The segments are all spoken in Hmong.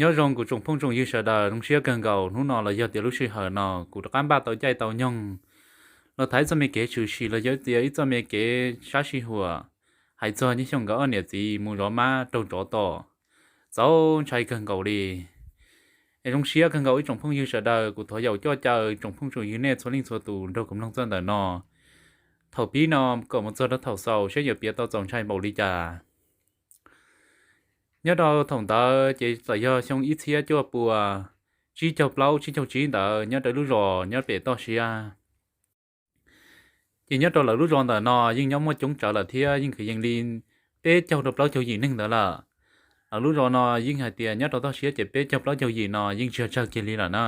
Nyob zoo kuv tsoom phooj tsoom ywg sawv daws, zoo siab kawg nkaus hnub no los yog tias lub sij hawm no kuv rov qab npaj tau caij tau nyoog los thaiv txoj me kev tshwm sim los yog tias ib txoj me kev sab sij huam hais txog Nyiaj Xyooj nkawd ob niam txiv mus zov mab raug tsov tom, txaus ntshai kawg nkaus li. Es zoo siab kawg nkaus ib tsoom phooj ywg sawv daws, kuv thov yaum coj caw tsoom phooj tsoom ywg nej txhua leej txhua tus nrog kuv mloog txoj ntawm no thaum pib no kom mus txog rau thaum xaus saib yuav piav tau txaus ntshai npaum li cas. Nyob rau thaum ntawd ces txawm yog xyoo ib txhiab cuaj pua tsib caug plaub tsib caug tsib ntawd nyob rau lub zos nyob pem toj siab. Ces nyob rau lawv lub zos ntawm no yeej nyob muaj coob tsawv lawm thiab, yeej kwv yees li peb caug rau plaub caug yim neeg ntawd lawm. Lawv lub zos no yeej hais tias nyob rau toj siab ces peb caug plaub caug yim no yeej tsis yog tsawg kiag li lawm na,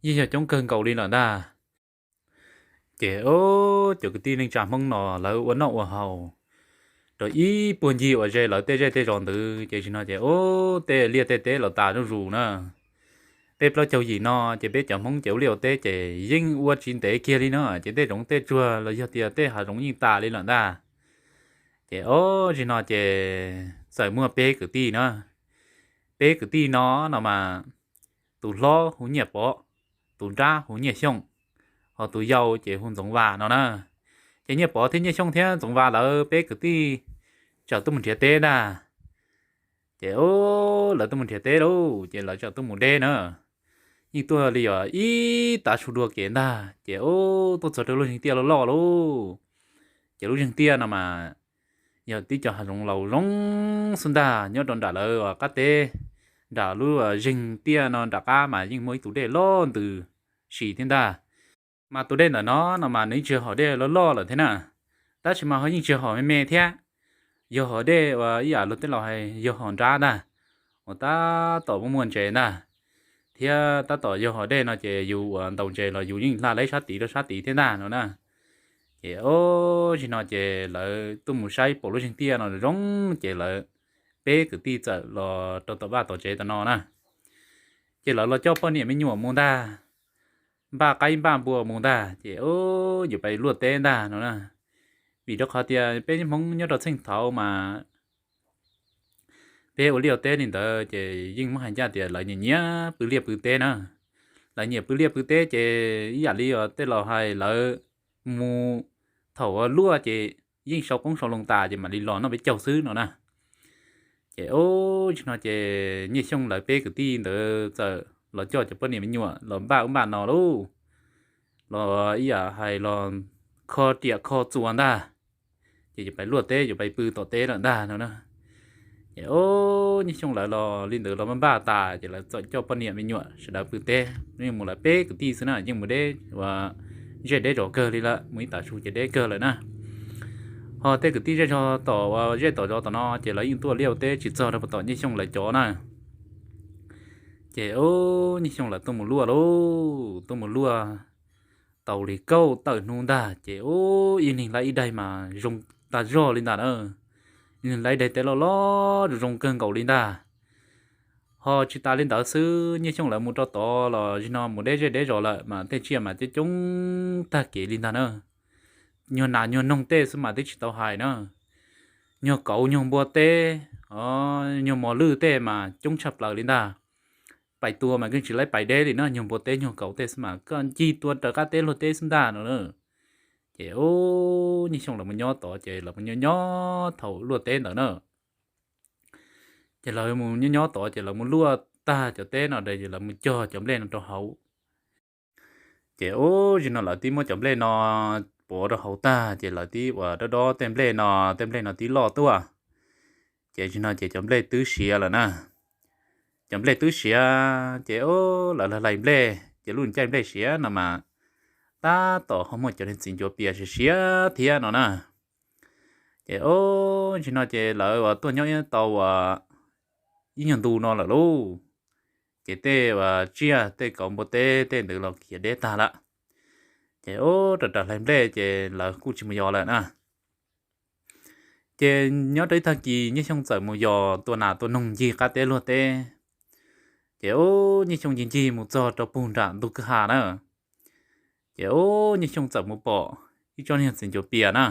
yeej yog coob kawg nkaus li lawm ntag. Ces o, cov kwv tij neej tsa Hmoob no lawv ua noj ua haus rau ib puag ncig uas ze lawv tej zej tej zos ntawd ces tsis no ces o, tej liaj tej teb los tas zuj zus na. Peb plaub caug yim no ces peb cov Hmoob ces ua liaj ua teb ces yeej ua tsis ntev kiag li no ces tej zoov tej tsuag los yog tias tej hav zoov yeej tas li lawm ntag. Ces o, tsis no ces txawm muaj peb kwv tij na. Peb kwv tij no no mas tus hlob hu Nyiaj Pov, tus nrab hu Nyiaj Xyooj, ho tus yau ces hu Ntxoov Vas no na. Ces Nyiaj Pov thiab Nyiaj Xyooj thiab Ntxoov Vas lawv peb kwv tij txawm tuaj mus nrhiav teb ntag. Ces o, lawv tuaj mus nrhiav teb lauj, ces lawv txawm tuaj mus deb na. Yeej tuaj li os ib tav su dua kev ntag ces o, tuaj txog rau lub zeeg tiaj loj loj lauj. Ces lub zeeg tiaj no mas yog tib cov hav zoov laus zoo xwb ntag, nyob rau nram lawv qab teb, nram lub zeeg tiaj no nram qab mas yeej muaj ib tus dej loj ntws si thiab ntag. Mas tus dej ntawm no no mas nws yeej tsis yog hom dej loj loj lawm thiab na, tab sis mas ho yeej tsis yog hom me me thiab, yog hom dej uas ib yam luag tej laus hais yog hom nrab ntag, uas tab tom muaj muaj ntses ntag, thiab tab tom yog hom dej no ces yus uas ntaus ntses los yus yeej hla leb sab tid rau sab tid thiab ntag no na. Ces o, tsis no ces lawv tuaj mus saib pom lub zeeg tiaj no zoo ces lawv peb kwv tij txawm los rau tom vaj tom tsev tom no na. Ces lawv los coj poj niam me nyuam mus ntag, npaj qaib npaj npua mus ntag ces o, yuav pais luaj teb ntag no na. Vim rau qhov tias peb Hmoob nyob rau txheej thaud mas peb ua liaj ua teb li ntawd ces yeej muab hais ncaj tias lawv nyiam nyiam pw liaj pw teb na. Lawv nyiam pw liaj pw teb ces ib yam li uas tej laus hais lawv mus thaum luaj ces yeej sau qoob sau loo tas ces mam li los noj peb caug xwb no na. Ces o, tsis no ces Nyiaj Xyooj lawv peb kwv tij ntawd txawm los coj cov poj niam me nyuam los npaj ub npaj no lauj, los ib yam hais los kho riam kho txuas ntag, ces yuav pais luaj teb yuav pais pw tom teb lawm ntag no na. Ces o, Nyiaj Xyooj lawv los li ntawd los npaj npaj tas ces lawv txawm coj poj niam me nyuam sawv daws pw teb, yeej mus lawv peb kwv tij xwb na, yeej mus deb uas zej deb zos kawg li lawm, mus ib tav su ces deb kawg lawm na. Ho tej kwv tij zej zog tom uas zej tom zos tom no ces lawv yeej tuaj liaj ua teb tsis txog rau tom Nyiaj Xyooj lawv cov na. Ces o, Nyiaj Xyooj lawv tuaj mus luaj lauj, tuaj mus luaj tau li kaum tawm hnub ntag ces o, ib leeg laib ib daig mas zoo tag zog li ntag na. Ib leeg laib ib daig teb loj loj zoo zoo kawg nkaus li ntag. Ho tsis tas li ntawd xwb, Nyiaj Xyooj lawv mus rau tod los zim no mus deb zej deb zos lawm mas tej tsiaj mas coob coob tag kev li ntag na. Nyuag nas nyuag noog tej xwb mas twb tsis tau hais na, nyuag kauv nyuag npua teb, nyuag mos lwj tej mas coob tshaj plaws li ntag. Pais tua mas yeej tsis laib pais deb li na, nyuag npua teb nyuag kauv tej xwb mas koj ncig tua raws qab teb luag teb xwb ntag no na. Ces o, Nyiaj Xyooj lawv mus nyob tod ces lawv mus nyob nyob thaum luaj teb ntawd na. Ces lawv mus nyob nyob tod ces lawv mus luaj tag cov teb no ces lawv mus cog cov nplej no rau hauv. Ces o, zim no lawv twb muab cov nplej no pov rau hauv tag ces lawv twb ua dob dob tej nplej no, tej nplej no twb loj tuaj. Ces zim no ces cov nplej twb siav lawm na. Cov nplej twb siav ces o, lawv hlais nplej ces lub caij nplej siav no mas tab tom ho muaj cov niag txiv ncuav pias siav siav thiab no na. Ces o, zim no ces lawv ua tuaj nyob tau ua ib nyuag ntu no lawm lauj. Ces tej tsiaj tej kauv npua teb tej ntawd los khiav deb tag lawm. Ces o, rau raws hlais nplej ces lawv kuj tsis mus yos lawm na. Ces nyob rau ib tag kis Nyiaj Xyooj txawm mus yos tua nas tua noog ncig qab teb luag teb. Ces o, Nyiaj Xyooj ncig ncig mus txog rau puag nram ntug kwj ha na. Ces o, Nyiaj Xyooj txawm mus pom ib tsob niag txiv ncuav pias na.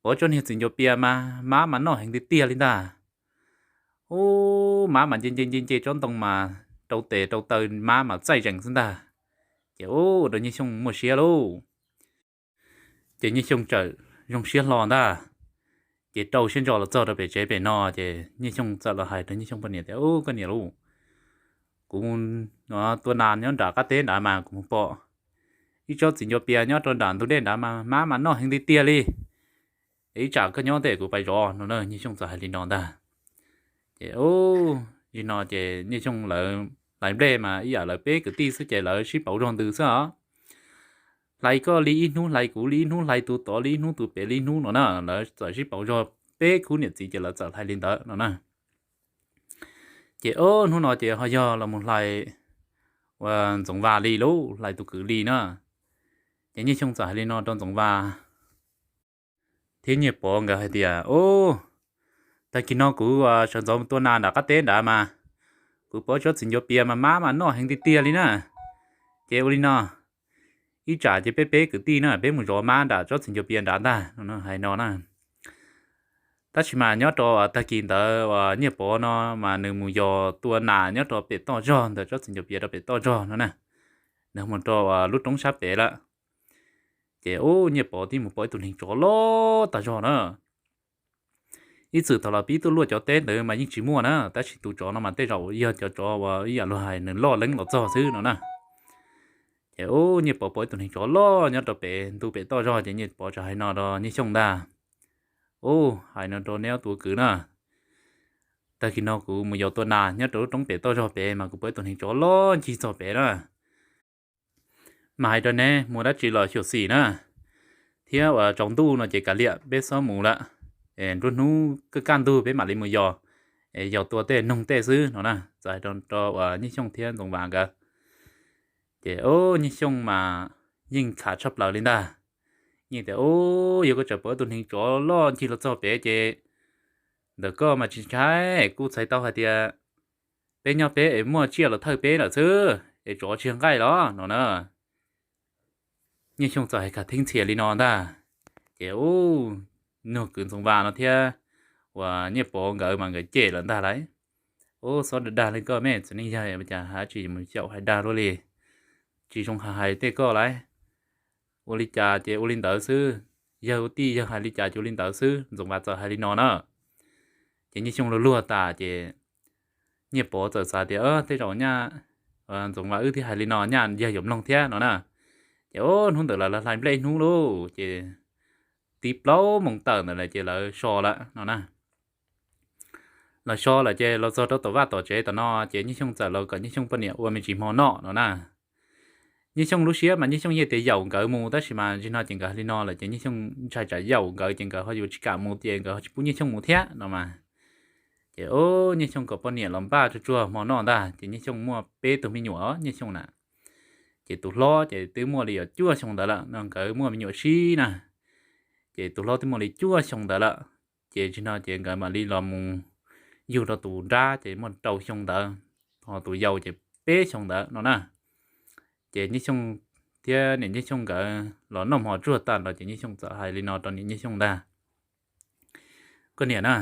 Pom tsob niag txiv ncuav pias mas mab mas noj heev tiag tiag li ntag. Ub, mab mas nce nce nce nce tsob ntoo mas rau tes rau taw mab mas txaij zees xwb ntag. Ces ub, ua rau Nyiaj Xyooj muaj siab lauj. Ces Nyiaj Xyooj txawm zoo siab hlo ntag. Ces rau siab ntso los txog rau pem tsev pem no ces Nyiaj Xyooj txawm los hais rau Nyiaj Xyooj poj niam tias, Ub, koj niam lauj, kuv mus tua nas nyob nram qab teb nrad mas kuv mus pom ib tsob txiv ncuav pias nyob rau nram ntug dej nrad mas mab mas noj heev tiag tiag li. Ib tsam koj nyob tes kuv pais zov no na. Nyiaj Xyooj txawm hais li no ntag. Ces ub, li no ces Nyiaj Xyooj lawv hlais nplej mas ib yam lawv peb kwv tij xwb ces lawv sib pauv zog ntws xwb os. Hlais koj li ib hnub hlais kuv li ib hnub hlais tus tod li ib hnub tus pem li ib hnub no na, lawv txawm sib pauv zog peb khub niam txiv ces lawv txawm hlais li ntawd no na. Ces ub, hnub no ces ho yog los mus hlais ua Ntxoov Vas li lauj, hlais tus kwv li na. Ces Nyiaj Xyooj txawm hais li no rau Ntxoov Vas thiab Nyiaj Pov nkawd hais tias, Ub, tag kis no kuv sawv ntxov mus tua nas nram qab teb nrad mas kuv pom tsob txiv ncuav pias mas mab mas noj heev tiag tiag li na. Ces ua li no, ib tsam ces peb peb kwv tij na peb mus zov mab nram tsob txiv ncuav pias nrad ntag no hais no na. Tab sis mas nyob rau tag kis ntawd uas Nyiaj Pov no mas nws mus yos tua nas nyob rau pem toj zog ntawm tsob txiv ncuav pias rau pem toj zog no na. Nws mus rau lub roob sab pem lawm. Ces ub, Nyiaj Pov thiaj mus pom ib tug neeg tsov loj tag zog na. Ib txwm thaum los pib tuaj luaj cov teb ntawd mas yeej tsis muaj na, tab sis tus tsov no mas tej zaum yog cov tsov uas ib yam luag hais nws loj leeb los txog xwb no na. Ces ub, Nyiaj Pov pom ib tug neeg tsov loj nyob rau pem ntu pem toj zog ces Nyiaj Pov txawm hais no rau Nyiaj Xyooj ntag, Ub, hais no rau neb ob tug kwv na, tag kis no kuv mus yos tua nas nyob rau lub roob pem toj zog pem mas kuv pom ib tug neeg tsov loj ncig txog pem na. Mas hais rau neb mus dab tsi los xyuam xim na, thiab uas tsaus ntuj no ces kav liam peb txhob mus lawm, nruab hnub kaj kaj ntug peb mam li mus yos, yos tua tej noog tej xwb no na. Txawm hais rau uas Nyiaj Xyooj thiab Ntxoov Vas nkawd. Ces ub, Nyiaj Xyooj mas yeej kham tshaj plaws li ntag. Yeej tias, Ub, yog koj tseem pom ib tug neeg tsov loj ncig los txog pem ces ntawm koj mas tsis ntshai, kuv txhais tau hais tias peb nyob peb es muaj tsiaj los thawj peb lawm xwb es tsov tsis nqaij los no na. Nyiaj Xyooj txawm hais kham theeb ntxhias li no ntag. Ces ub, nug kwv Ntxoov Vas no thiab uas Nyiaj Pov nkawd mas nkawd cem lawm ntag lauj. Ub, txhob dag dag li koj me txiv neej yawg, cas hais tsis mus xyaum hais dag luaj li, tsis zoo hais hais tej koj lauj. Ua li cas ces ua li ntawd xwb, yawg ua tij yawg hais li cas ces ua li ntawd xwb, Ntxoov Vas txawm hais li no na. Ces Nyiaj Xyooj luag luag tas ces Nyiaj Pov txawm xav tias tej zaum nyaj Ntxoov Vas wb thiaj hais li no nyaj yawg yuav mloog thiab no na. Ces ub, hnub ntawd lawv hlais nplej ib hnub lauj, ces tib plaub moos tawm ntawd lawm ces lawv so lawm no na. Lawv so lawm ces los txog rau tom vaj tom tsev tom no ces Nyiaj Xyooj txawm los kom Nyiaj Xyooj poj niam ua me ntsis hmo noj no na. Nyiaj Xyooj lub siab mas Nyiaj Xyooj yeej tias yaum nkawd mus, tab sis mas tsis no ces nkawd hais li no lawm ces Nyiaj Xyooj ntshai tsam yaum nkawd ces nkawd ho yuav tsis kam mus ces nkawd ho tsis pub Nyiaj Xyooj mus thiab no mas. Ces ub, Nyiaj Xyooj kom poj niam los npaj tsuag tsuag hmo noj ntag ces Nyiaj Xyooj muaj peb tug me nyuam os Nyiaj Xyooj na. Ces tus hlob ces twb muaj li yog cuaj xyoo ntawd lawm no, nkawd muaj me nyuam sib na. Ces tus hlob twb muaj li cuaj xyoo ntawd lawm. Ces tsis no ces nkawd mam li los mus yug rau tus nrab ces muaj rau xyoo ntawd, ho tus yau ces peb xyoo ntawd no na. Ces Nyiaj Xyooj thiab niam Nyiaj Xyooj nkawd los noj hmo tsuag tag nrho ces Nyiaj Xyooj txawm hais li no rau niam Nyiaj Xyooj ntag, Koj niam na,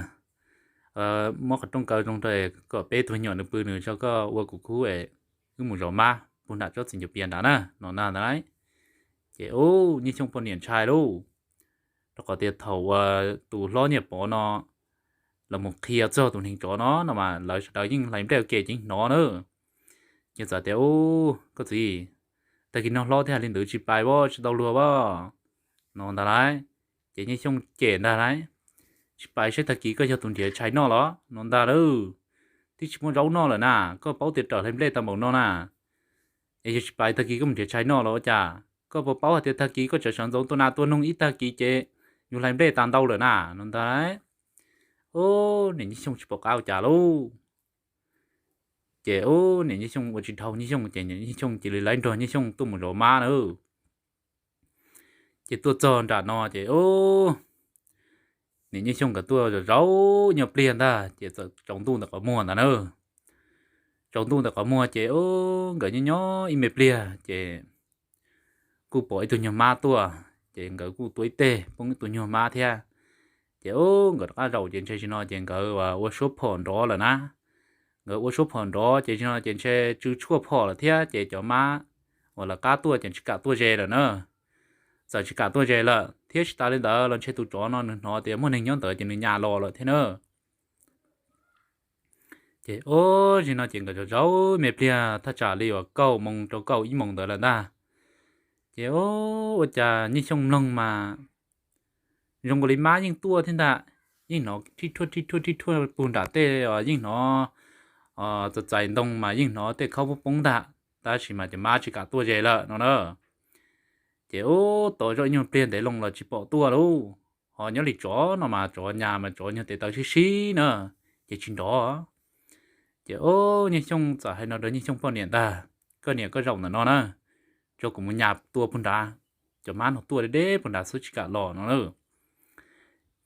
muab qhov rooj kaw zoo rau kom peb tug me nyuam nws pw nws tso, koj ua kuv khub es wb mus zov mab puag nram tsob txiv ncuav pias nrad na no ntag lauj. Ces ub, Nyiaj Xyooj poj niam ntshai lauj, rau qhov tias thaum uas tus hlob Nyiaj Pov no los mus qhia txog tus neeg tsov no no mas lawv sawv daws yeej hlais nplej ua ke ces yeej hnov na. Ces txawm tias, Ub, koj txiv, tag kis no hlob thiaj hais li ntawd, tsis pais as, tsis tau luag as no ntag lauj. Ces Nyiaj Xyooj cem ntag lauj, Tsis pais saib tag kis koj yog tus nrhiav tshais noj los no ntag lauj. Twb tsis muaj zaub noj lawm na, koj paub tias raws hlais nplej tau npaum no na, es yog tsis pais tag kis koj mus nrhiav tshais noj los ua cas? Koj puas paub hais tias tag kis koj tseem sawv ntxov tua nas tua noog ib tag kis ces yus hlais nplej tas ntau lawm na no ntag lauj. Ub, niam Nyiaj Xyooj tsis pom qab ua cas lauj. Ces ub, niam Nyiaj Xyooj ua tsis dhau Nyiaj Xyooj ces niam Nyiaj Xyooj cia li laib nrog Nyiaj Xyooj tuaj mus zov mab na. Ces tuaj txog nram no ces ub, niam Nyiaj Xyooj nkawd tuaj zaum zaum nyuag pliag ntag ces txawm tsaus ntuj ntawm qhov muag ntag na. Tsaus ntuj ntawm qhov muag ces ub, nkawd nyob nyob ib me pliag ces kuj pom ib tug nyuag mab tuaj, ces nkawd kuj tua ib teg poob ib tug nyuag mab thiab. Ces nkawd rov qab zaum ces ntshe zaum no ces nkawd ua suab phom nrov lawm na. Nkawd ua suab phom nrov ces zaum no ces ntshe tsw tshuaj phom lawm thiab ces cov mab uas lawv qab tuaj ces tsis kam tuaj ze lawm na. Txawm tsis kam tuaj ze lawm thiab tsis tas li ntawd los ntshe tus tsov no nws hnov tias muaj neeg nyob ntawd ces nws nyas los lawm thiab na. Ces zaum no ces nkawd zaum zaum me pliag thaj tsam li uas kaum moos rau kaum ib moos ntawd lawm ntag. Ces ua cas Nyiaj Xyooj mloog mas zoo nkaus li mab yeej tuaj thiab ntag. Yeej hnov rhij rhuaj rhij rhuaj rhij rhuaj puag nram tej, yeej hnov txais txais ntoo mas yeej hnov tej khaub poob poob ntag, tab sis mas cov mab tsis kam tuaj ze lawm no na. Ces ua tau zoj ib nyuag pliag ntev loo los tsis pom tuaj lauj. Ho nyob li tsov no mas tsov nyas mas tsov nyuag tes taw sib sib na, ces tsis nrov. Ces Nyiaj Xyooj txawm hais no rau Nyiaj Xyooj poj niam ntag, koj niam koj zaum ntawm no na, tso kuv mus nyas tua puag nrad, cov mab no tuaj deb deb puag nrad xwb tsis kam los no na.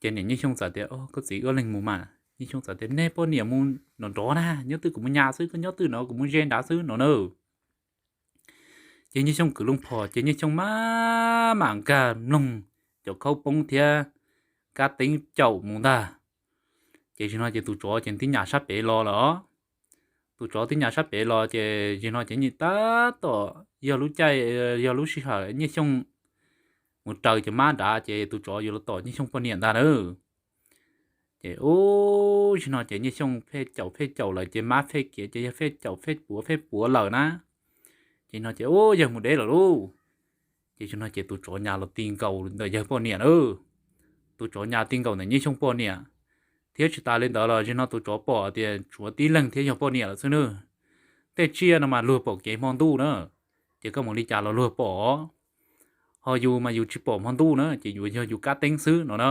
Ces niam Nyiaj Xyooj txawm tias, koj txiv, wb leeg mus mas. Nyiaj Xyooj txawm tias, nej poj niam mus nrov nrov na, nyob twg kuv mus nyas xwb, koj nyob twg no kuv mus ze nrad xwb no na. Ces Nyiaj Xyooj kwv loo phom ces Nyiaj Xyooj maj mam nkag mloog cov khaub poob thiab kab teeb caum mus ntag. Ces zaum no ces tus tsov ces tib nyas sab pem los lawm os. Tus tsov tib nyas sab pem los ces zaum no ces tab tom yog lub caij, yog lub sij hawm Nyiaj Xyooj mus raws cov mab nrad ces tus tsov yuav los tom Nyiaj Xyooj poj niam ntag na. Ces ua zaum no ces Nyiaj Xyooj phej caum phej caum lawm ces mab phej kiav ces yawg phej caum phej puav phej puav lawm na. Ces no ces ua yawg mus deb lawm lauj. Ces zaum no ces tus tsov nyas los ti nkaus ntawm yawg poj niam na. Tus tsov nyas ti nkaus ntawm Nyiaj Xyooj poj niam, thiab tsis tas li ntawd los zaum no tus tsov pom tias tshuav tib leeg thiab yog poj niam lawm xwb na. Tej tsiaj no mas luag pom kev hmo ntuj na, ces koj mus li cas los luag pom. Ho yus mas yus tsis pom hmo ntuj na, ces yuav yog yus kab teeb xwb no na.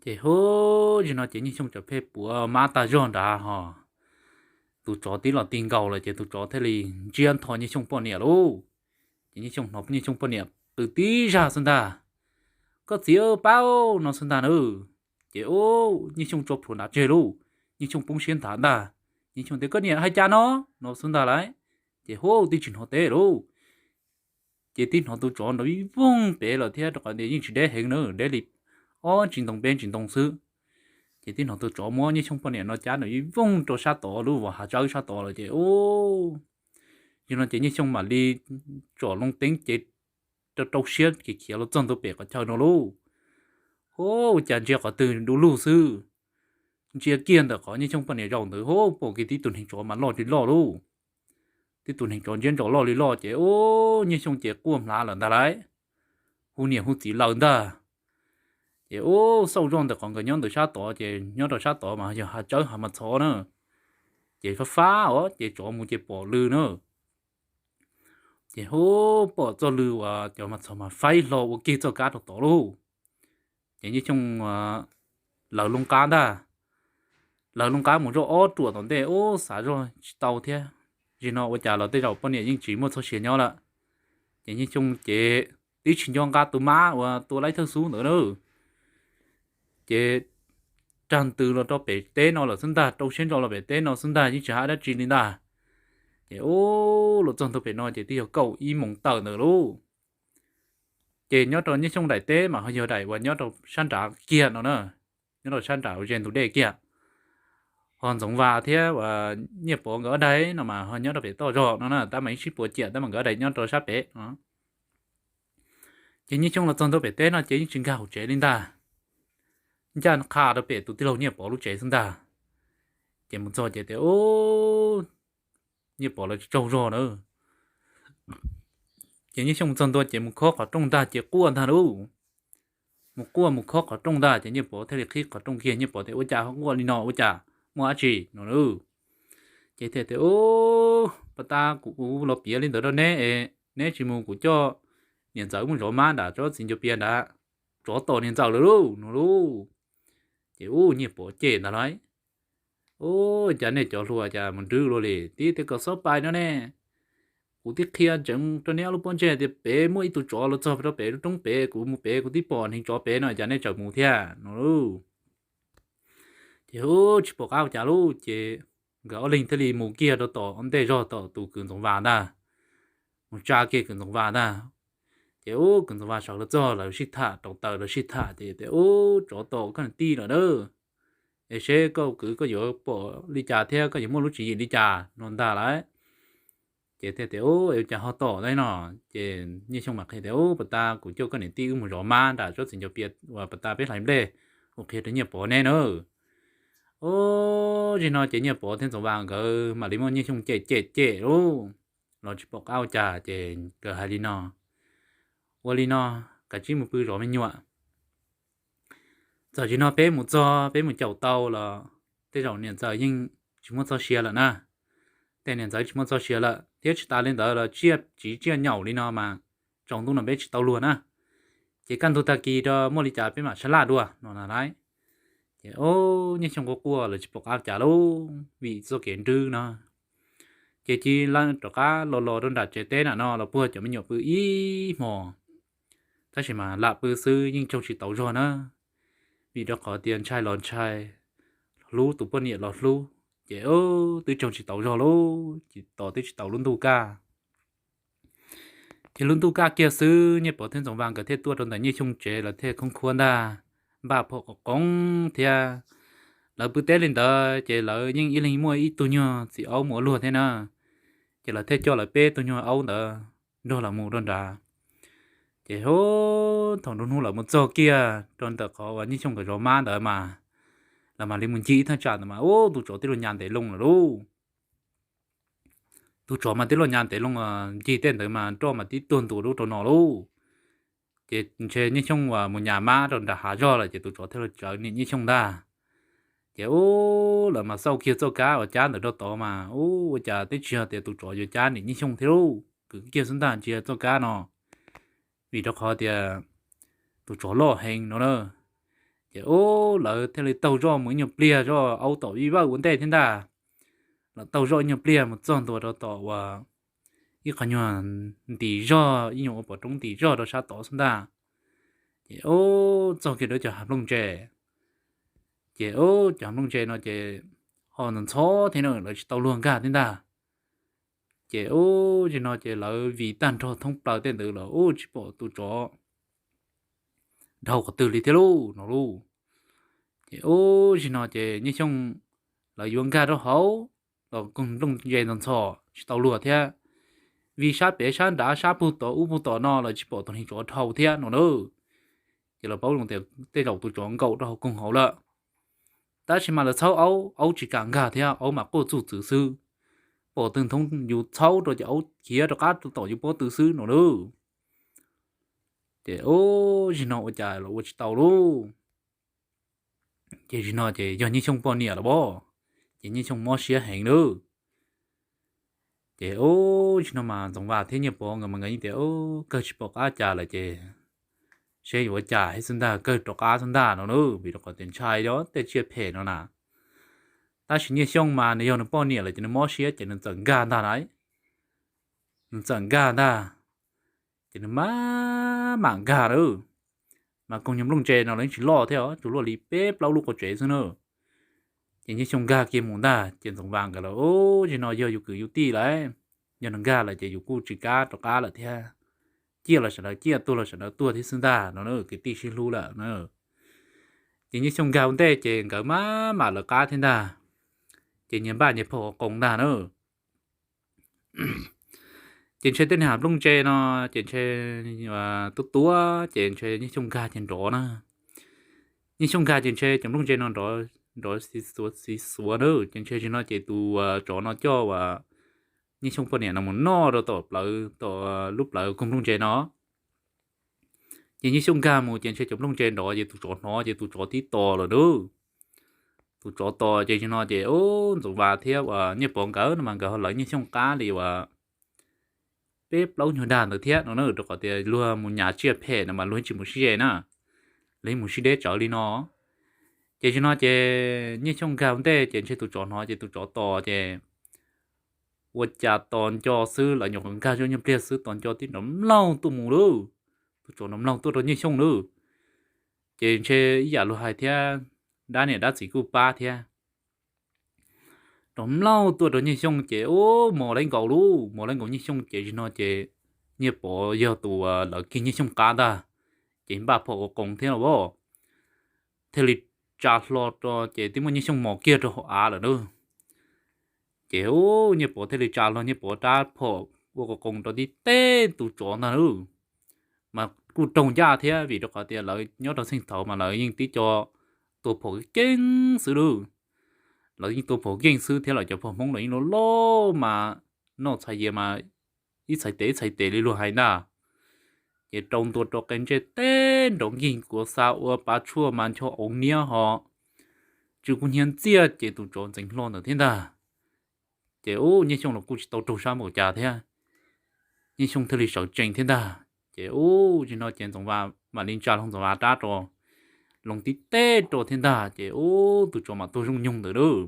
Ces ua zaum no ces Nyiaj Xyooj cov phej puav mab tag zog nrad ho tus tsov tib los ti nkaus lawm ces tus tsov thiaj li ntsiab ntho Nyiaj Xyooj poj niam lauj. Ces Nyiaj Xyooj hnov Nyiaj Xyooj poj niam qw tib zag xwb ntag, koj txiv pab no xwb ntag na. Ces ua Nyiaj Xyooj tso plhuav nrad tseg lauj. Nyiaj Xyooj poob siab nthav ntag. Nyiaj Xyooj tias koj niam hais cas no no xwb ntag lauj. Ces ua tib tsis hnov teb lauj. Ces tib hnov tus tsov nrov vij voog pem lawm thiab rau qhov tias yeej tsis deb heev na, deb li ob ntsis ntoo peb ntsis ntoo xwb. Ces tib hnov tus tsov muab Nyiaj Xyooj poj niam no cab nrov vij voog rau sab tod lub hav tsawb sab tod lawm ces ua zaum no ces Nyiaj Xyooj mam li tsom loo teeb ces rau rau siab khiav khiav los txog ntua pem qhov chaw no lauj. Ua cas ntsia qhov twg du lug xwb, ntsia kiag ntawm qhov Nyiaj Xyooj poj niam zaum ntawd ua pom kiag tib tug neeg tsov mas loj li loj lauj. Tib tug neeg tsov ntsiab ntsos loj li loj ces ua Nyiaj Xyooj ces quaj hmlav lawm ntag lauj. Hu niam hu txiv lawm ntag. Ces ua xauj zoj ntawm qhov nkawd nyob ntawm sab tod ces nyob rau sab tod mas yog hav tsawb hav mas txhov na. Ces fab fab os ces tsov mus ces pom lw na. Ces ua pom txoj lw uas cov mas txhov mas faib hlo ua kiag txoj kab rau tod lauj. Ces Nyiaj Xyooj lawv loo qab ntag. Lawv loo qab mus zoj ob ruam tom ntej ua xav zoj tsis tau thiab. Zaum no ua cas los tej zaum poj niam yeej tsis muaj txoj sia nyob lawm. Ces Nyiaj Xyooj ces tib tsis nco nqa tus mab uas tua laib thawj xub ntawd na. Ces rag ntws los rau pem teb no lawm xwb ntag, rau siab ntso los pem teb no xwb ntag, yeej tsis hais dab tsi li ntag. Ces ua los txog ntua pem no ces twb yog kaum ib moos tawm ntawd lauj. Ces nyob rau Nyiaj Xyooj daim teb mas ho yog daim uas nyob rau sab nrad kiag no na, nyob rau sab nrad uas ze ntug dej kiag. Ho Ntxoov Vas thiab Nyiaj Pov nkawd ob daim no mas ho nyob rau pem toj zog no na, tab mas yeej sib puav ciam tab mas nkawd ob daim nyob rau sab pem no. Ces Nyiaj Xyooj los txog ntua pem teb no ces yeej tsis nkag hauv tsev li ntag, ncaj qha rau pem tus tij laug Nyiaj Pov lub tsev xwb ntag. Ces mus txog ces tias, Nyiaj Pov lawv tsaug zog na. Ces Nyiaj Xyooj mus txog ntua ces mus khob qhov rooj ntag ces quaj ntag lauj. Mus quaj mus khob qhov rooj ntag ces Nyiaj Pov thiaj li qhib qhov rooj kiag. Nyiaj Pov tias, Ua cas ho quaj li no, ua cas muaj dab tsi no lauj? Ces thiaj tias, Pas tas kuv los piav li ntawd rau neb es neb tsis mus, kuv coj niam ntxawm mus zov mab nram tsob txiv ncuav pias nrad, tsov tom niam ntxawm lawm lauj no lauj. Ces ub, Nyiaj Pov cem ntag lauj, Ub, cas nej cov hluas cas mus nrwb luaj li, tib tej kom xob pais no ne. Kuv twb qhia ntsees rau neb ob lub pob ntseg tias pem muaj ib tug tsov los txog rau pem lub roob pem, kuv mus pem kuv twb pom neeg tsov pem no, cas nej tseem mus thiab no lauj? Ces ub, tsis pom qab ua cas lauj, ces nkawd ob leeg thiaj li mus kiag rau tom ntej zog tom tus kwv Ntxoov Vas ntag, mus tsa kiag kwv Ntxoov Vas ntag. Ces ub kwv Ntxoov Vaj sawv los txog lawv sib tham, rau taws lawv sib tham ces tias, Ub, tsov tom koj niam tij lawm na, es seb koj kwv koj yuav pom li cas thiab koj yuav muaj lub tswv yim li cas no ntag lauj. Ces thiaj tias, Ub, ua cas ho tom thiab no? Ces Nyiaj Xyooj mas qhia tias, Ub, puag ta kuv coj koj niam tij wb mus zov mab nram tsob txiv ncaws pias uas puag ta peb hlais nplej, kuv qhia rau Nyiaj Pov neb na. Ub, zim no ces Nyiaj Pov thiab Ntxoov Vaj nkawd mam li muab Nyiaj Xyooj cem cem cem lauj, los tsis pom qab ua cas ces nkawd hais li no, Ua li no, kav tsij mus pw zov me nyuam. Txawm zim no peb mus txog peb mus caum tau los tej zaum niam ntxawm yeej tsis muaj txoj sia lawm na. Tej niam ntxawm tsis muaj txoj sia lawm thiab tsis tas li ntawd los tsiaj tsiv tsiaj nyaum li no mas tsaus ntuj no peb tsis tau luag na. Ces kaj ntug tag kis rau muaj li cas peb mam sab laj dua no na lauj. Ces ub, Nyiaj Xyooj quaj quaj los tsis pom qab cas lauj, vim txoj kev nrwb no. Ces cia li rov qab los los rau nram tsev teb nram no los puag cov me nyuam pw ib hmos. Tab sis mas lam pw xwb yeej tsaug tsis tau zog na, vim rau qhov tias ntshai los ntshai, hlub tus poj niam los hlub, ces ub twb tsaug tsis tau zog lauj, ces tos twb tsis tau lub ntuj kaj. Ces lub ntuj kaj kiag xwb Nyiaj Pov thiab Ntxoov Vaj nkawd thiaj tuaj rau ntawm Nyiaj Xyooj tsev, lawv thiaj khoob khuab ntag, npaj phom qos qoov thiab. Lawv pw teb li ntawd ces lawv yeej ib leeg muaj ib tug nyuag txiv aub mus ua luag thiab na, ces lawv thiaj coj lawv peb tug nyuag aub ntawd nrog lawv mus rau nrad. Ces hu, thaum nruab hnub lawv mus txog kiag rau ntawm qhov uas Nyiaj Xyooj nkawd zov mab ntawd mas, lawv mam li mus ncig ib thaj tsam ntawd mas ub, tus tsov twb los nyas ntev loo lawm lauj. Tus tsov mas twb los nyas ntev loo, ncig tej ntawd mas roj mas tib tuag ntua lub rau no lauj. Ces ntshe Nyiaj Xyooj uas mus nyas mab rau nram hav zog lawm ces tus tsov thiaj los tsawv niam Nyiaj Xyooj ntag. Ces ub, lawv mas xauj kiag txoj kab uas cab ntawd rau tod mas ub, ua cas twb tsis yog tias tus tsov yuav cab niam Nyiaj Xyooj thiab lauj, kwv kiag xwb ntag, tsis yog txoj kab no, vim rau qhov tias tus tsov loj heev no na. Ces ub, lawv thiaj li taug zoj mus ib nyuag pliag, zoj aub tom vij vawj ua ntej thiab ntag. Lawv taug zoj ib nyuag pliag mus txog ntua rau tom uas ib qho nyuag ntim zog, ib nyuag ua pom roob ntim zog rau sab tod xwb ntag. Ces ub, txog kiag rau cov hav nplooj ntse, ces ub, cov hav nplooj ntse no ces ho ntxhov ntxhov thiab na, lawv tsis tau luag nkag thiab ntag. Ces ub, zim no ces lawv vij tag nrho thoob plaws tej ntawd los ub, tsis pom tus tsov dhau qhov twg li thiab lauj no lauj. Ces ub, zim no ces Nyiaj Xyooj lawv yuav nkag rau hauv los koog nplooj ntse ntxhov ntxhov tsis tau luag thiab. Vij sab pem sab nrad, sab puag tom ub puag tom no los tsis pom tus neeg tsov dhau thiab no na. Ces lawv paub zoo tias tej zaum tus tsov nkaum rau hauv koog hauv lawm. Tab sis mas lawv txhawb aub, aub tsis kam nkag thiab, aub mas quaj txuj txwv xwb. Pom tug ntxhov yus txhawb rau ces aub khiav rov qab rau tom yus pob tw xwb no na. Ces ub, zim no ua cas los ua tsis tau lauj. Ces zim no ces yog Nyiaj Xyooj poj niam los as, ces Nyiaj Xyooj mob siab heev lauj. Ces ub, zim no mas Ntxoov Vaj thiab Nyiaj Pov nkawd mas nkawd yeej tias, Kawg tsis pom qab cas lawm ces seb yuav ua cas thiab xwb ntag, kawg rov qab xwb ntag no na, vim rau qhov tias ntshai yog tej tsiaj phem no na. Tab sis Nyiaj Xyooj mas nws yog nws poj niam lawm ces nws mob siab ces nws txawm nkag ntag lauj. Nws txawm nkag ntag, ces nws mam mam nkag lauj. Mas koog nyuag nplooj ntse no los yeej tsis loj thiab os, tsuas luaj li peb plaub lub qhov tsev xwb na. Ces Nyiaj Xyooj nkag kiag mus ntag ces Ntxoov Vaj nkawd los, Ub, zim no yog yus kwv yus tij lawm, yog nws nkag lawm ces yus kuj tsis kam rov qab lawm thiab. Ciaj los sawv daws ciaj, tuag los sawv daws tuag thiab xwb ntag no na, kwv tij sib hlub lawm na. Ces Nyiaj Xyooj nkag ua ntej ces nkawd mam mam lawv qab thiab ntag. Ces nyias npaj nyias phom qos qoov ntag na. Ces ntshe tej niag hav nplooj ntse no ces ntshe tuab tuab ces ntshe Nyiaj Xyooj nkag ces nrov na. Nyiaj Xyooj nkag ces ntshe cov nplooj ntse no nrov, nrov xiv xuav xiv xuav na, ces ntshe zim no ces tus tsov no coj uas Nyiaj Xyooj poj niam no mus noj rau tom plawv, tom lub plawv koog nplooj ntse no. Ces Nyiaj Xyooj nkag mus ces ntshe cov nplooj ntse nrov ces tus tsov hnov ces tus tsov tib tos lawm na. Tus tsov tos ces zim no ces Ntxoov Vaj thiab uas Nyiaj Pov nkawd no mas nkawd ho lawv Nyiaj Xyooj qab li uas peb plaub nyuag dag ntawd thiab no na, rau qhov tias luag mus nyav tsiaj phem no mas luag tsis mus sib ze na, luag mus sib deb tsawv li no. Ces zim no ces Nyiaj Xyooj nkag ua ntej ces ntshe tus tsov hnov ces tus tsov tos ces ua cas tos nco xwb, lawv nyuam qhuav nkag zoj nyuag pliag xwb tos nco tib nrov mlaug tuaj mus lauj. Tus tsov nrov mlaug tuaj rau Nyiaj Xyooj lauj. Ces ntshe ib yam luag hais thiab, dab niam dab txiv kuj pab thiab. Nrov mlaug tuaj rau Nyiaj Xyooj ces ub, mos laib nkaus lauj, mos laib nkaus Nyiaj Xyooj ces zim no ces Nyiaj Pov yog tus lawv kiag Nyiaj Xyooj qab ntag, ces npaj phom ua qoos thiab los as, thiaj li tsa hlo rau ces twb muab Nyiaj Xyooj mos kiag rau hauv av lawm na. Ces ub, Nyiaj Pov thiaj li tsa hlo Nyiaj Pov rab phom ua qoos rau tib teb tus tsov ntag na. Mas kuj raug ncaj thiab vim rau qhov tias lawv nyob rau txheej thaud mas lawv yeej tib co tua phom keej xwb lauj. Lawv yeej tua phom keej xwb thiab lawv cov phom Hmoob los yeej loj loj mas noj txhais yias mas ib txhais tes ib txhais tes li luag hais ntag. Ces rau ntua rau qe ntsej teb nrov nkig kuav xa ua pa tshuaj mas ncho oov niab ho tsw kub hnyiab ntxiaj ces tus tsov ntxeev hlo ntawd thiab ntag. Ces ub, Nyiaj Xyooj los kuj tsis tau raug sab npaum cas thiab, Nyiaj Xyooj thiaj li sawv tsees thiab ntag. Ces ub, tsis no ces Ntxoov Vas mam li ntsa hlo Ntxoov Vas rab rau loo tib teb rau thiab ntag. Ces ub, tus tsov mas tuag zoo nyoog ntawd lauj.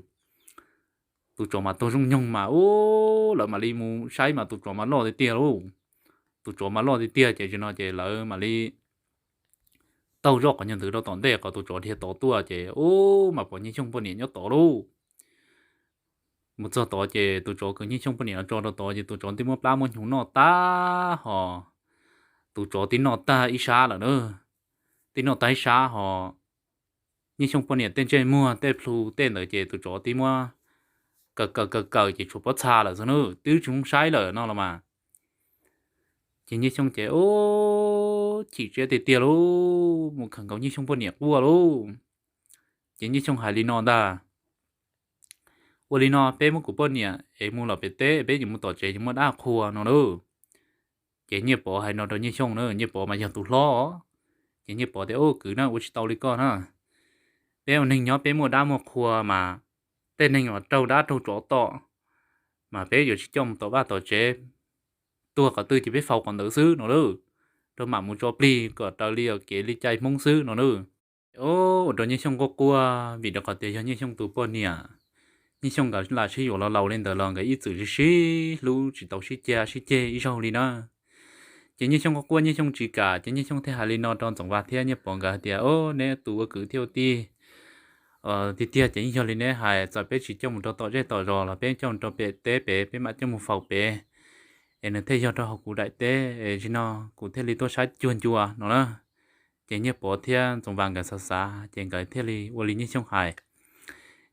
Tus tsov mas tuag zoo nyoog mas ub, lawv mam li mus saib mas tus tsov mas loj tiag tiag lauj. Tus tsov mas loj tiag tiag ces tsis no ces lawv mam li taug zoj qhov nyuag ntawd rau tom ntej qhov tus tsov dhia tod tuaj ces ub, mas pom Nyiaj Xyooj poj niam nyob tod lauj. Mus txog tod ces tus tsov kwv Nyiaj Xyooj poj niam los tso rau tod ces tus tsov twb muab plab muab hnyuv noj tag ho, tus tsov twb noj tag ib sab lawm na. Twb noj tag ib sab ho, Nyiaj Xyooj poj niam tej ntsej muag tej plhu tej ntawd ces tus tsov twb muab kaws kaws kaws kaws ces tshuav pob txha lawm xwb na, twb tsis muaj saib lawm no los mas. Ces Nyiaj Xyooj ces ub, chim siab tiag tiag lauj, mus khawm nkaus Nyiaj Xyooj poj niam quaj lauj. Ces Nyiaj Xyooj hais li no ntag, ua li no peb muab kuv poj niam es mus lawm pem teb, peb yuav mus tom tsev yuav muaj dab qhua no lauj. Ces Nyiaj Pov hais no rau Nyiaj Xyooj na, Nyiaj Pov mas yog tus hlob. Ces Nyiaj Pov tias, Ub, kwv na, ua tsis tau li koj na. Peb ua neeg nyob peb muaj dab muaj qhua mas tej neeg uas raug dab raug tsov tom mas peb yuav tsis coj mus tom vaj tom tsev, tuag qhov twg ces peb faus qhov ntawd xwb no lauj. Rau mam mus tso plig kom raws li kev li cai Hmoob xwb no lauj. Ua rau Nyiaj Xyooj quaj quaj vim rau qhov tias yog Nyiaj Xyooj tus poj niam, Nyiaj Xyooj nkawd lam sib yuav los laus li ntawd los nkawd ib txwm sib sib hlub tsis tau sib cav sib ceg ib zaug li na. Ces Nyiaj Xyooj quaj quaj Nyiaj Xyooj tsis kam ces Nyiaj Xyooj thiaj hais li no rau Ntxoov Vas thiab Nyiaj Pov nkawd hais tias, Neb tus ua kwv thiab ua tij, tiag tiag ces yeej yog li neb hais, txawm peb tsis coj mus rau tom zej tom zos los peb coj mus rau pem teb pem, peb mam coj mus faus pem es nws thiaj yog rau hauv kuv daim teb es tsis no kuv thiaj li tuaj saib cuag ncua no na. Ces Nyiaj Pov thiab Ntxoov Vas nkawd xav xav ces nkawd thiaj li ua li Nyiaj Xyooj hais.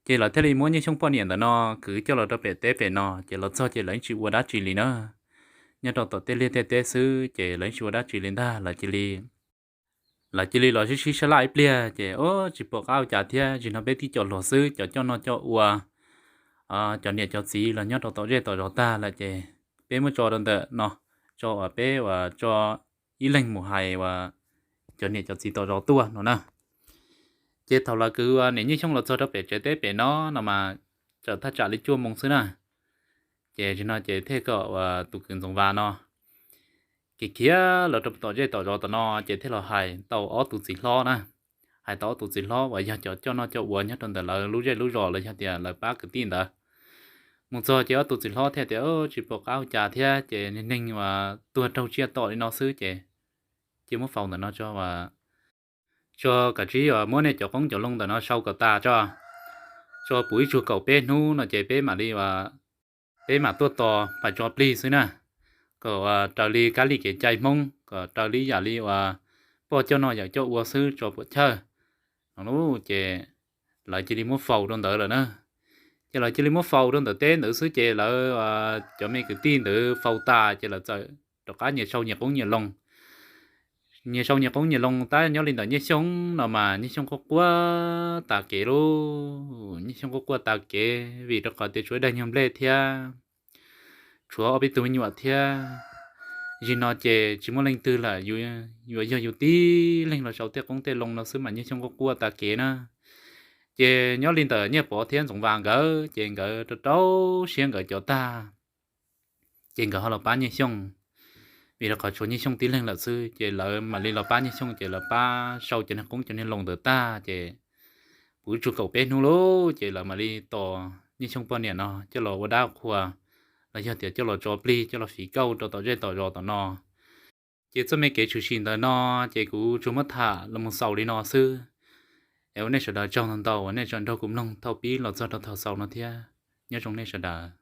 Ces lawv thiaj li muab Nyiaj Xyooj poj niam ntawm no kwv coj los rau pem teb pem no ces los txog ces lawv yeej tsis ua dab tsi li na. Nyob rau tom tej liaj tej teb xwb ces lawv yeej tsis ua dab tsi li ntag, lawv cia li lawv cia li los sib sib sab laj ib pliag ces, Ub, tsis pom qab ua cas thiab, tsis no peb tib co hluas xwb, cov coj noj coj ua, cov niam cov txiv los nyob rau tom zej tom zos tag lawm ces peb muab tso rau ntawm no, tso uas peb uas tso ib leeg mus hais uas cov niam cov txiv tom zos tuaj no na. Ces thaum lawv kwv uas niam Nyiaj Xyooj los txog rau pem tsev teb pem no no mas txawm thaj tsam li cuaj moos xwb na. Ces tsis no ces thiaj kom uas tus kwv Ntxoov Vas no khiav khiav los rau tom zej tom zos tom no ces thiaj los hais tau ob tus txiv hlob na. Hais tau ob tus txiv hlob uas yog cov coj noj coj ua nyob rau ntawm lawv lub zej lub zos los yog tias lawv pab kwv tij ntawd. Mus txog ces ob tus txiv hlob thiaj tias, Tsis pom qab ua cas thiab ces niag neeg uas tuag raug tsiaj tom li no xwb ces cia muab faus ntawm no tso, tso kav tsij uas muab nej cov qoob cov loo ntawm no sau kom tas tso, tso puv ib tsug kaum peb hnub no ces peb mam li uas peb mam tuaj tos pais tso plig xwb na, kom uas raws li kab li kev cai Hmoob, kom raws li yam li uas poj coj noj yawm coj ua xwb tso puam chawj no. Ces lawv cia li muab faus rau ntawd lawm na. Ces lawv cia li muab faus rau ntawm teb ntawd xwb ces lawv cov me kwv tij ntawd faus tas ces lawv txawm rov qab nyias sau nyias qoob nyias loo. Nyias sau nyias qoob nyias loo tab nyob li ntawm Nyiaj Xyooj no mas Nyiaj Xyooj quaj quaj tas kev lauj. Nyiaj Xyooj quaj quaj tas kev vim rau qhov tias tshuav ib daig nyuag nplej thiab tshuav ob peb tug me nyuam thiab. Zim no ces tsis muaj leej twg lawm, yuav yog yus tib leeg los sau tej qoob tej loo no xwb mas Nyiaj Xyooj quaj quaj tas kev na. Ces nyob li ntawm Nyiaj Pov thiab Ntxoov Vas nkawd ces nkawd rau rau siab nkawd cov tag ces nkawd ho los pab Nyiaj Xyooj. Vim rau qhov tshuav Nyiaj Xyooj tib leeg lawm xwb ces lawv mam li los pab Nyiaj Xyooj ces lawv pab sau cov niag qoob cov niag loo ntawd tag ces puv tsug kaum peb hnub lauj ces lawv mam li tos Nyiaj Xyooj poj niam no coj los ua dab qhua los yog tias coj los tso plig coj los fiv kauj rau tom zej tom zos tom no. Ces txoj me kev tshwm sim ntawm no ces kuv tsuas muab tham los mus xaus li no xwb. Es ua nej sawv daws tsaug ntau ntau uas nej tseem nrog kuv mloog thaum pib los txog rau thaum xaus no thiab. Nyob zoo nej sawv daws.